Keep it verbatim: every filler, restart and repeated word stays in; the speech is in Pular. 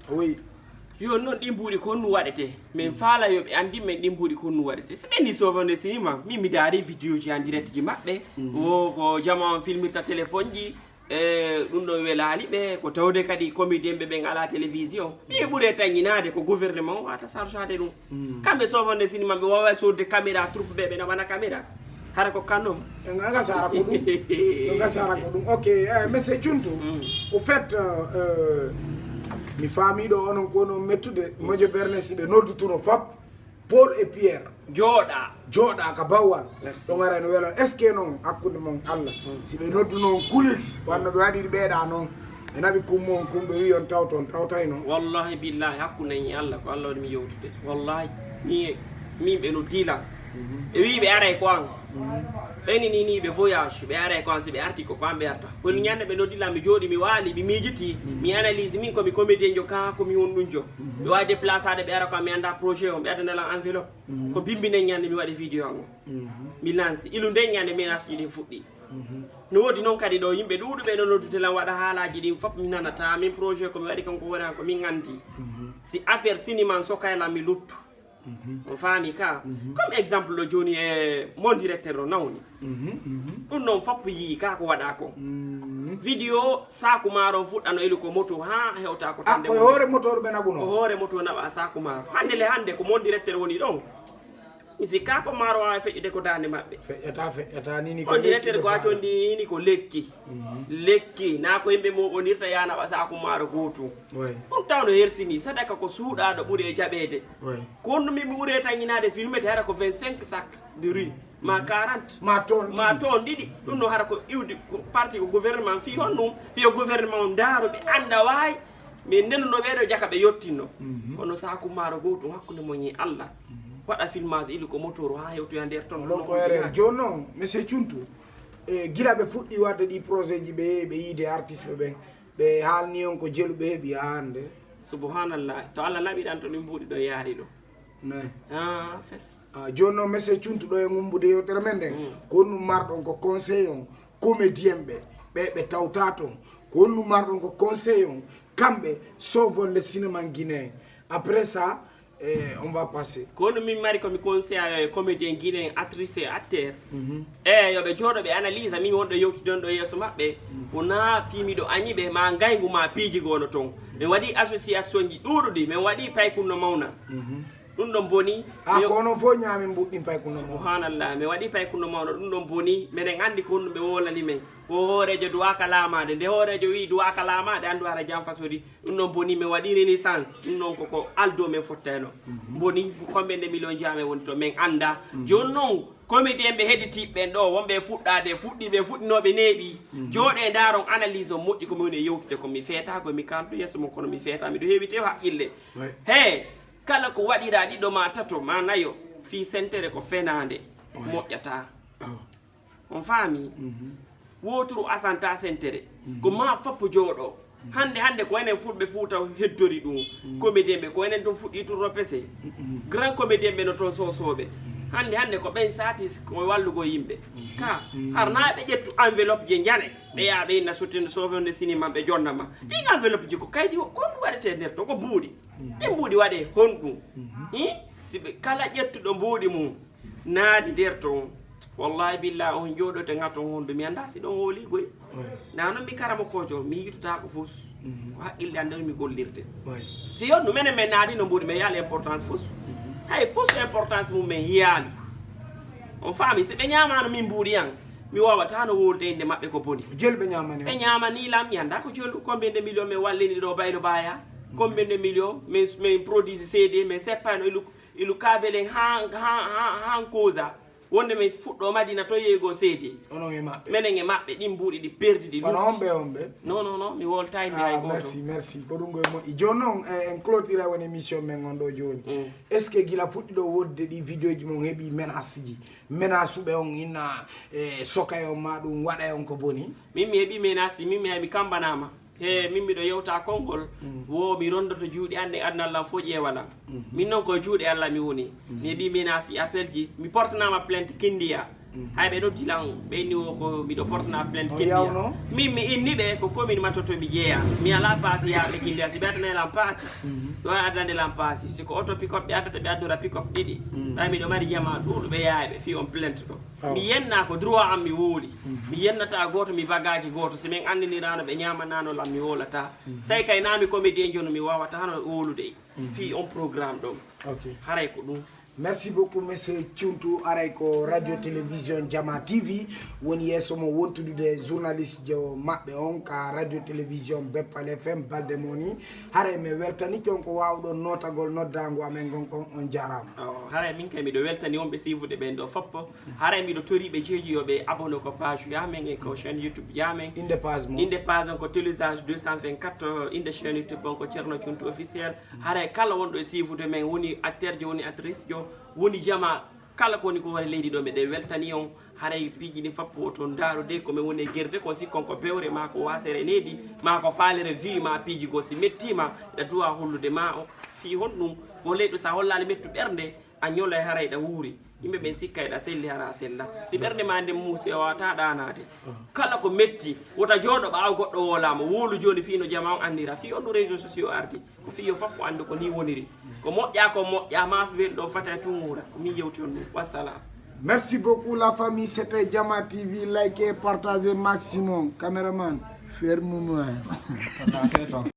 Oui. Yo non ɗin buuɗi ko honɗun waɗetee? Min faala yo ɓe anndin men ɗin buuɗi ko honɗun waɗetee. Si ɓe ni soofande sinima, min mi daari vidéoji en direct ji maɓɓe. Wo ko jama on filmirta téléphone ji, e ɗun ɗon welaali ɓe, ko tawde kadi comédien ɓe ɓen alaa télévision. Mi ɓure tañinaade ko gouvernement o wata chargeade ɗun. Kamɓe soofande sinima ɓe waaway soodde caméra, troupe ɓe ɓe naɓana caméra. Hara ko kanon. Nga sara ko ɗum. Nga sara ko ɗum. Ok, eh, monsieur Cuntu. Au fait, euh, euh, mi faamii ɗo onon ko onon mettude moƴo berne si ɓe noddutuno fop Paul et Pierre. Jooɗa. Jooɗa ka bawwal. Merci. Ɗo ngara no wela. Est-ce que non hakkunde mon Allah? Si ɓe nodduno on Kulix, wanno ɓe waɗiri ɓeeɗa non. Ɓe naɓi kummo on kum ɓe wi'i on tawto on tawtayno. Wallahi billahi hakkunde en e Allah ko Allah waɗi mi yewtude. Wallahi. Ni min ɓe noddi lan. Ɓe wi'i ɓe aray ko an. Ɓen ni ni ɓe voyage, ɓe aray ko an, si ɓe arti ko ko an ɓe arta. Kono ñande ɓe noddi lan, mi jooɗi, mi waali, mi miijiti, mi analyse min ko mi comédien jo ka, ko mi honɗun jo. Ɓe wawi déplacer ɓe ara ko an, mi anda projet on, ɓe addana lan enveloppe. Ko bimbi nden ñande mi waɗi vidéo an on. Mi lanci. Ilu nden ñande menace ji ɗin fuɗɗi. No woodi non kadi ɗo yimɓe ɗuuɗuɓe no noddude lan waɗa haalaaji ɗin fof mi nanata. Min projet ko mi waɗi kanko woni an ko min anndi. Si affaire sinima an sokay lan mi luttu. On faami ka? Comme exemple ɗo jooni e mon directeur ɗo nawni. Ɗum ɗon fof yii ka ko waɗa ko. Vidéo saaku maaro fuɗɗano ilu ko moto haa hewta ko Ah, tande ko e moto. Hoore moto ɓe naɓuno? Ko hoore moto naɓa saaku maaro. Hannde le hannde ko mon directeur woni ɗon. Mi sikka ko maaro waawi feƴƴude ko daande maɓɓe. Feƴƴata, feƴƴata, ni ni ko On direttere lekki ɓe ko faala. Acondini ko lekki. Lekki, naa ko yimɓe mooɓondirta yaana ɓa saaku maaro gootu. Oui. Ɗum tawno hersini, sadaka ko suuɗaaɗo ɓuri e jaɓeede. Oui. Ko honɗum min mi ɓuri e tañinaade filmete hara ko vingt-cinq sacs de riz, ma quarante, Ma tonne ma ɗiɗi. Tonne ɗiɗi. Ɗum no hara ko iwdi, ko parti ko gouvernement fii honɗum, fii yo gouvernement on ndaaro ɓe annda waay. Min ndeluno ɓeeɗo jaka ɓe yottinno. Kono saaku maaro gootum hakkunde mon e Allah. Waɗa filmage ilu ko motoru haa hewtoya nder ton. Oɗon ko erreur. Jooni noon, monsieur Cuntu, e gila ɓe fuɗɗi waɗde ɗi projet ji, ɓe yehi ɓe yiide artiste ɓe ɓen, ɓe haalni on ko jelu ɓe heɓi haa hannde. Subhanallah. To Allah naɓi ɗan to ɗin mbuuɗi ɗon yaari ɗo. Ne. Ah, fes. Ah, jooni noon, monsieur Cuntu ɗo e ngumbude yewtere men nden, ko honɗum marɗon ko conseil on comédien ɓe, ɓe ɓe tawta ton? Ko honɗum marɗon ko conseil on kamɓe sovolle cinéma guinéen? Après ça, eh, on va passer. Ko honɗum min mari ko mi conseil e comédien guinéen, actrice et acteur? Eh, yo ɓe jooɗo ɓe analyse, min wonɗo yewtude on ɗo yeeso maɓɓe. Wonaa fii miɗo añi ɓe, ma ngayngu ma piiji goo no ton. Min waɗi association ji ɗuuɗuɗi, min waɗi paykunno mawna. Ɗum ɗon boni. Ah, mi ko onon fof ñaami mbuɗɗin paykunno mawɗo. Subhanallah, mi waɗi paykunno mawɗo, ɗum ɗon boni. Meɗen anndi ko honɗum ɓe wolani men. Ko hooreejo duwaaka laamaade. Nde hooreejo wi'i duwaaka laamaade, anndu hara jam fasori. Ɗum ɗon boni, mi waɗi renaissance. Ɗum ɗon ko, ko aldo men fottayno. Boni, combien de millions jaamen woni to men annda. Jooni non, comité ɓe hedditiiɓe ɓen ɗo, wonɓe e fuɗɗaade, fuɗɗiiɓe, fuɗɗinooɓe neeɓi. Jooɗee ndaaron analyse on moƴƴi ko mi woni e yewtude ko mi feetaa, ko mi kaaldu yeeso mon kono mi feetaa, miɗo heewi tew haqqille. Ouais. He, kala ko waɗiraa ɗiɗo maa tato maa nayo fii sentere ko fenaande, moƴƴataa. On faami? Wooturu asantaa sentere. Ko maa foppo jooɗoo. Hannde, hannde ko enen Fulɓe Fuuta heddori ɗum. Comédien ɓe, ko enen ɗum fuɗɗii turno pese. Grand comédien ɓe no toon soosooɓe. Hannde, hannde ko ɓen saati ko wallugol yimɓe. Ka, har naa ɓe ƴettu enveloppe je njane. Ɓe yaa ɓe inna sottinde soofende sini man ɓe jonna ma. Ɗin enveloppe ji ko kaydi o, kon waɗetee nder to, ko mbuuɗi. Ɗin mbuuɗi waɗee honɗum? Hi? Si ɓe kala ƴettuɗo mbuuɗi mum naati nder ton, wallahi billahi on jooɗote nga ton hondu, mi anndaa si ɗon hooli goy. Ouais. Naa non mi karamokoojo, mi yiitotaako fus. Ko haqqille an nder mi gollirte. Ouais. Si yonnu menen men naati no mbuuɗi, men yiyaali importance fus. Hay fus importance mum men yiyaali. On faami, si ɓe ñaamaano min mbuuɗi an, mi waawataa no wowlude innde maɓɓe ko boni. Jelu ɓe ñaamani on? Ɓe ñaamanii lan, mi anndaa ko jelu. Combien de millions men wallini ɗo Baylo Baya? Combien de millions men, men produit C D, men seppayno ilu, ilu kabelen han, han, han, han kosa. Wonde men fuɗɗo Madina to yeego C D. Onon e maɓɓe? Menen e maɓɓe, ɗin mbuuɗi ɗi perdi ɗi. Kono lutti. Homɓe, homɓe? Non, non, non, mi woltaynde hay Ah, gooto. Merci, merci. Ko ɗum koye moƴƴi. Jooni noon, eh, en clôtira won émission men on ɗo jooni. Mm. Est-ce que gila fuɗɗi ɗo wodde ɗi vidéo ji mon heɓi menace ji? Menace ɓe on inna, eh, sokay on ma ɗum waɗay on ko boni? Min mi heɓi menace, min mi, mi kambanaama. He, min miɗo yewta konngol, wo mi rondoto juuɗe an ɗen, aduna lan fof ƴeewa lan. Min non ko juuɗe Allah mi woni. Mi heɓi menace e appel ji, mi portanaama plainte Kindiya. Hay ɓe noddi lan, ɓe inni wo ko miɗo portana plainte. Kindiya. Min mi inni ɓe ko commune Mato to mi jeeya. Mi alaa paasi yaade Kindiya, si ɓe addana lan paasi. Ɗo addande lan paasi. Si ko oto pick-up ɓe addata, ɓe addora pick-up ɗiɗi. Ɓay miɗo mari jama ɗuuɗuɓe yaayɓe fii on plainte ɗo. Mi yenna ko droit am mi wowli. Mi yennata gooto, mi bagaaki gooto. Si min anndiniraano ɓe ñaamanano lan mi wowlata. Tawi kay naa mi comédien jono mi wawata hano wowlude fii on programme ɗon. Haray ko ɗum. Merci beaucoup, monsieur Cuntu. Aray ko Radio Télévision Jama T V woni yeeso mo wontudude journaliste jo maɓɓe on ka Radio Télévision Beppal F M Balde Moni. Haray mi weltanike on ko waawuɗon nootagol noddaango amen ngon kon, on jaaraama. Haray min kay miɗo weltani on ɓe siifude ɓen ɗo foppo. Haray miɗo tori ɓe jeeji yo ɓe abonné ko page ya men e ko chaîne YouTube ya men. Inde page mo. Inde page on ko Télézage deux cent vingt-quatre, inde chaîne YouTube on ko Ceerno Cuntu Officiel. Haray kala wonɗo e siifude men, woni acteur jo, woni actrice jo, woni jama, kala ko woni ko hoore leydi ɗo, miɗen weltani on. Haray piiji ɗin fappo o ton ndaarude ko men woni e gerde kon, si kon ko bewre maa ko waasere needi maa ko faalere vie maa piiji goo si mettiima, ɗa duwa hollude maa o fii honɗum ko leyɗo sa hollaali mettu ɓernde. A ñolay haray ɗa wuuri. Yimɓe ɓen sikkay ɗa selli hara a sella. Si ɓernde maa nden muusi, a waawataa ɗaanaade. Kala ko metti, wota jooɗo ɓaawo goɗɗo woolaama. Wowlu jooni fii no jamaa on anndira. Fii on ɗum réseaux sociaux ardi. Ko fii yo fappo anndu ko nii woniri. Ko moƴƴaa, ko moƴƴaa, maa fi welɗo fata e tun wuura. Ko min yewti on ɗum. Wassalam. Merci beaucoup la famille, c'était Jama T V. Likez, partagez maximum. Caméraman, ferme-moi.